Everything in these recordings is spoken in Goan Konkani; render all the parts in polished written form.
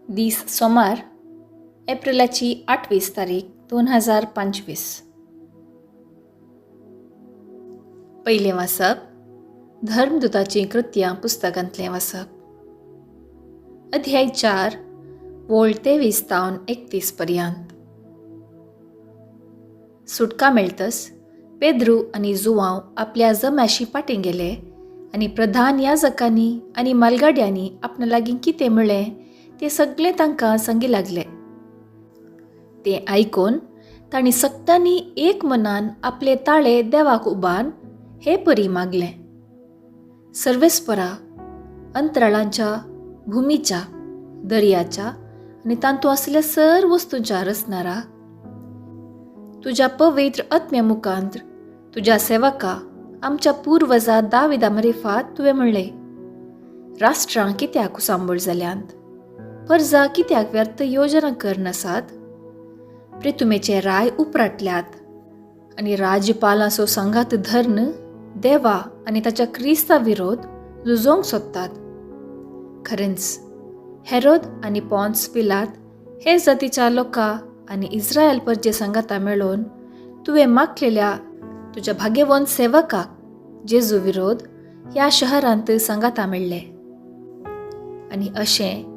दीस सोमार, एप्रिलाची 28 तारीख 2025. पयलें वाचप धर्मदुताचीं कृत्यां पुस्तकांतलें वाचप, अध्याय 4 वोळ 23 तावन 31 पर्यंत. सुटका मेळतस पेद्रू आनी जुवांव आपल्या जम्याशी फाटीं गेले आनी प्रधान याजकांनी आनी मालगाड्यांनी आपणा लागीं कितें म्हळें तें सगळें तांकां सांगी लागले. तें आयकून तांणी सगळ्यांनी एक मनान आपले ताळे देवाक उबान हे परी मागलें, सर्वेस्परा, अंतराळांच्या, भुमीच्या, दर्याच्या आनी तांतू आसल्या सर्व वस्तूंच्या रचणारा, तुज्या पवित्र आत्म्या मुखांत तुज्या सेवका आमच्या पुर्वजा दाविदा मरिफात तुवें म्हणलें, राष्ट्रां कित्याक उसांबळ जाल्यांत, परजा कित्याक व्यर्थ योजना करनासात? प्रितुमेचे राय उपराटल्यात आनी राज्यपालांचो सांगात धर्न देवा आनी ताच्या क्रिस्ता विरोध झुजोवंक सोदतात. खरेंच हेरोद आनी पॉन्स पिलात हे जातीच्या लोकां आनी इस्रायल परजे सांगाता मेळोवन तुवें मागलेल्या तुज्या भाग्यवंत सेवकाक जेजू विरोध ह्या शहरांत सांगाता मेळ्ळे. आनी अशें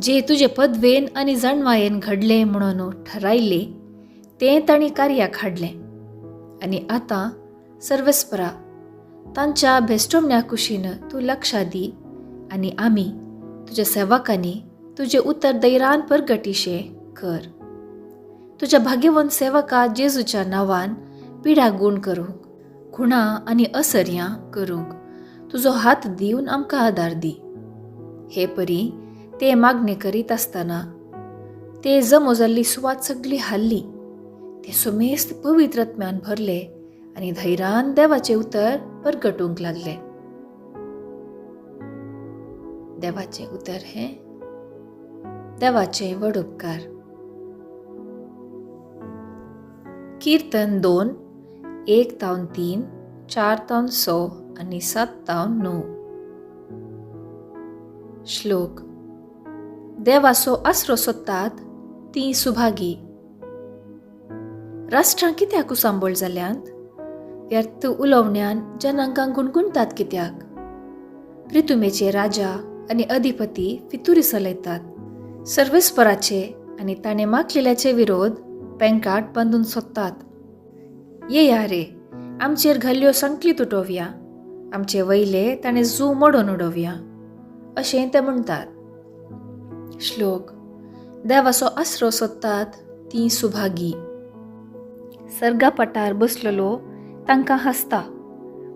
जे तुजे पदवेन आनी जाणवायेन घडलें म्हणून ठरायले तें तांणी कार्याक हाडलें. आनी आतां सर्वेस्परा, तांच्या भेश्टोमण्या कुशीन तूं लक्षां दी आनी आमी तुज्या सेवकांनी तुजें उतर दैरान परगटीशें कर. तुज्या भाग्यवंत सेवका जेजूच्या नांवान पिडा गूण करूंक, खुणा आनी असर्यां करूंक तुजो हात दिवन आमकां आदार दी. हे परी ते मागणें करीत आसतना ते जमो जाल्ली सुवात सगळी हाल्ली. ते सुमेस्त पवित्र आत्म्यान भरले आनी धैरान देवाचें उतर परगटूंक लागले. देवाचें उतर हें देवाचें व्हड उपकार. कीर्तन 2, 1 तावन 3, 4 तावन 6 आनी 7 तावन 9. श्लोक. देवाचो आसरो सोदतात तीं सुभागी. राष्ट्रां कित्याक उसांबळ जाल्यांत? व्यर्थ उलोवण्यान जनांकां गुणगुणतात कित्याक? प्रितुमेचे राजा आनी अधिपती फितुरी चलयतात. सर्वेस्पराचे आनी ताणें मागलेल्याचे विरोध पेंकाट बांदून सोदतात. येया रे, आमचेर घाल्ल्यो सांकली तुटोवया, आमचे वयले ताणें जू मोडून उडोवया, अशें ते म्हणटात. श्लोक. देवाचो आसरो सोदतात तीं सुभागी. सर्गापटार बसलेलो तांकां हांसता,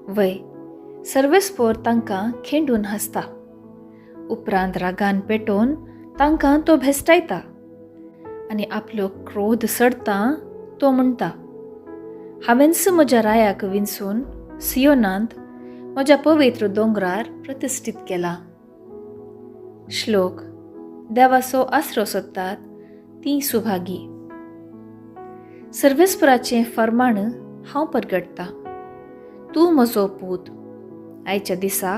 वय सर्वेस्पोर तांकां खेंडून हांसता. उपरांत रागान पेटोवन तांकां तो भेश्टायता आनी आपलो क्रोध सडता तो म्हणटा, हांवेंच म्हज्या रायाक विंचून सियोनांत म्हज्या पवित्र दोंगरार प्रतिश्ठीत केला. श्लोक. देवाचो आसरो सोदतात तीं सुभागी. सर्वेस्पराचें फर्माण हांव परगटता, तूं म्हजो पूत, आयच्या दिसा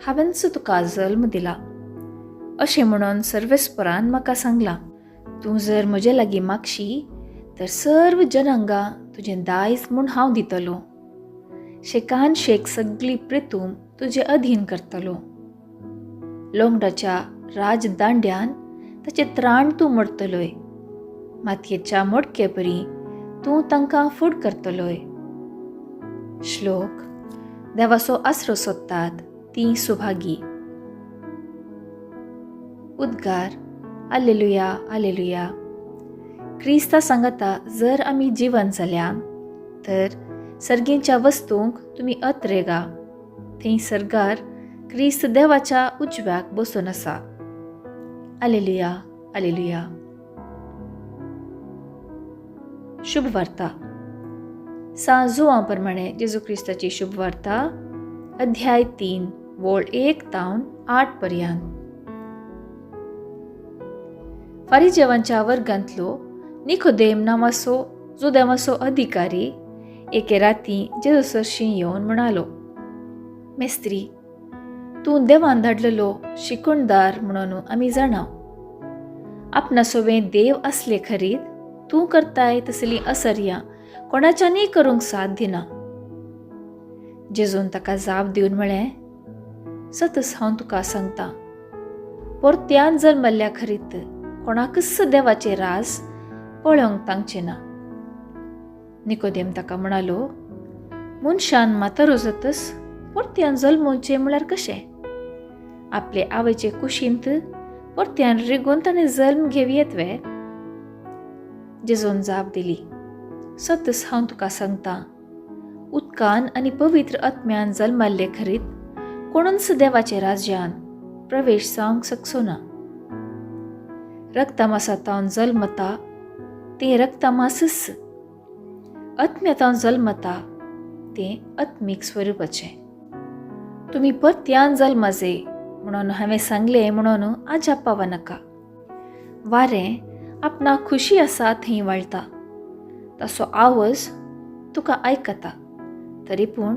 हांवेंच तुका जल्म दिला, अशें म्हणून सर्वेस्परान म्हाका सांगलां. तूं जर म्हजे लागीं मागशी तर सर्व जनांगां तुजें दायज म्हूण हांव दितलो, शेकान शेक सगळी प्रितूम तुजे अधीन करतलो. लोंगडाच्या राजदांड्यान ताचें त्राण तूं मोडटलोय, मातयेच्या मोडके परी तूं तांकां फूड करतलोय. श्लोक. देवाचो आसरो सोदतात तीं सुभागी. उद्गार. आलेलुया, आलेलुया. क्रिस्ता सांगता जर आमी जिवन जाल्या तर सर्गींच्या वस्तूंक तुमी अत्रेगा, थंय सर्गार क्रिस्त देवाच्या उजव्याक बसून आसा. आलेलुया, आलेलुया. शुभवार्ता. सां जुवां प्रमाणे जेजू क्रिस्ताची शुभवार्ता, अध्याय 3, वोळ 1 तावन 8 पर्यंत. फारिजेवांच्या वर्गांतलो निकोदेम नांवाचो जुदेवाचो अधिकारी एके राती जेजू सरशीं येवन म्हणालो, मेस्त्री, तूं देवान धाडलेलो शिकवणदार म्हणून आमी जाणा. आपणा सोवें देव आसले खरीत तूं करताय तसलीं असर्यां कोणाच्यानूय करूंक साथ दिना. जेजून ताका जाप दिवन म्हळें, सतच हांव तुका सांगता, परत्यान जल्मल्ल्या खरीत कोणाकच देवाचें राज पळोवंक तांचें ना. निकोदेम ताका म्हणालो, मनशान म्हातारो जातच परत्यान जल्मोवचें म्हळ्यार कशें? आपले आवयचे कुशींत परत्यान रिगून ताणें जल्म घेवयेत वे? जेजून जाप दिली, सतच हांव तुका सांगता, उदकान आनी पवित्र आत्म्यान जल्माल्ले खरीत कोणूच देवाचे राज्यान प्रवेश जावंक शकचो ना. रक्तमासांतावन जल्मता तें रक्तमासच, आत्म्यातावन जल्मता तें आत्मीक स्वरुपाचें. तुमी परत्यान जल्माजे म्हणून हांवें सांगलें म्हणून आजाप पावा नाका. वारें आपणाक खुशी आसा थंय वळटा, ताचो आवाज तुका आयकता, तरी पूण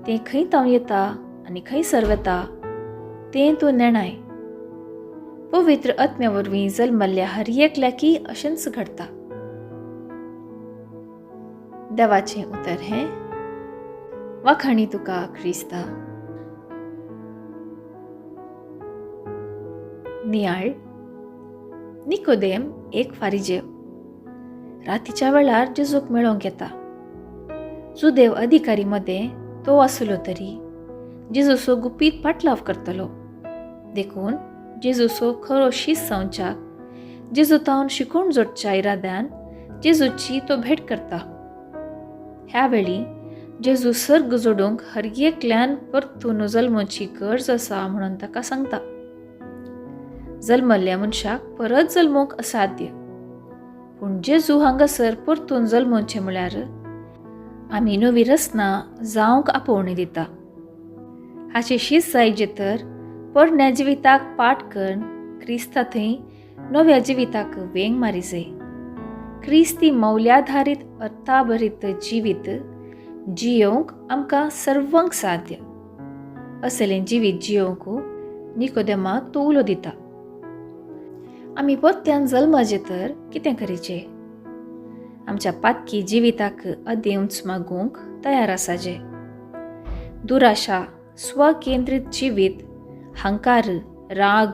तें खंय तावन येता आनी खंयसर वता तें तूं नेणाय. पवित्र आत्म्या वरवीं जल्मल्ल्या हर एकल्याकी अशेंच घडटा. देवाचें उतर हें. वाखाणी तुका क्रिस्ता. नियाळ. निकोदेम एक फारिजेव रातीच्या वेळार जेजूक मेळोवंक येता. जुदेव अधिकारी मदें तो आसलो तरी जेजूचो गुपीत पाटलाव करतलो, देखून जेजूचो खरो शीस जावच्याक जेजू तावन शिकूण जोडच्या इराद्यान जेजूची तो भेट करता. ह्या वेळी जेजू सर्ग जोडूंक हर एकल्यान परतून जल्मोची गरज आसा म्हणून ताका सांगता. जल्मल्ल्या मनशाक परत जल्मोवंक असाध्य, पूण जेजू हांगासर परतून जल्मोवचें म्हळ्यार आमी नवी रचना जावंक आपोवणी दिता. हाची शीस जायजे तर पोरण्या जिविताक पाठ करून क्रिस्ता थंय नव्या जिविताक वेंग मारिजे. क्रिस्ती मौल्याधारीत अर्थाभरीत जिवीत जियोवंक आमकां सर्वांक साध्य. असलें जिवीत जियोवंक निकोदेमाक तो उलो दिता. आमी परत्यान जल्माचे तर कितें करीचें? आमच्या पातकी जिविताक अदेवच मागूंक तयार आसाजे. दुराशा, स्वकेंद्रीत जिवीत, हंकार, राग,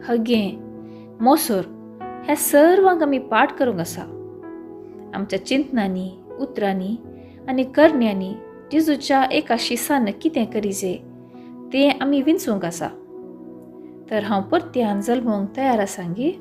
हगें, मोसोर ह्या सर्वांक आमी पाठ करूंक आसा. आमच्या चिंतनांनी, उतरांनी आनी करण्यांनी जेजूच्या एका शिसान कितें करीजे तें आमी विंचूंक आसा. तर हांव परत्यान जल्मोवंक तयार आसांगी?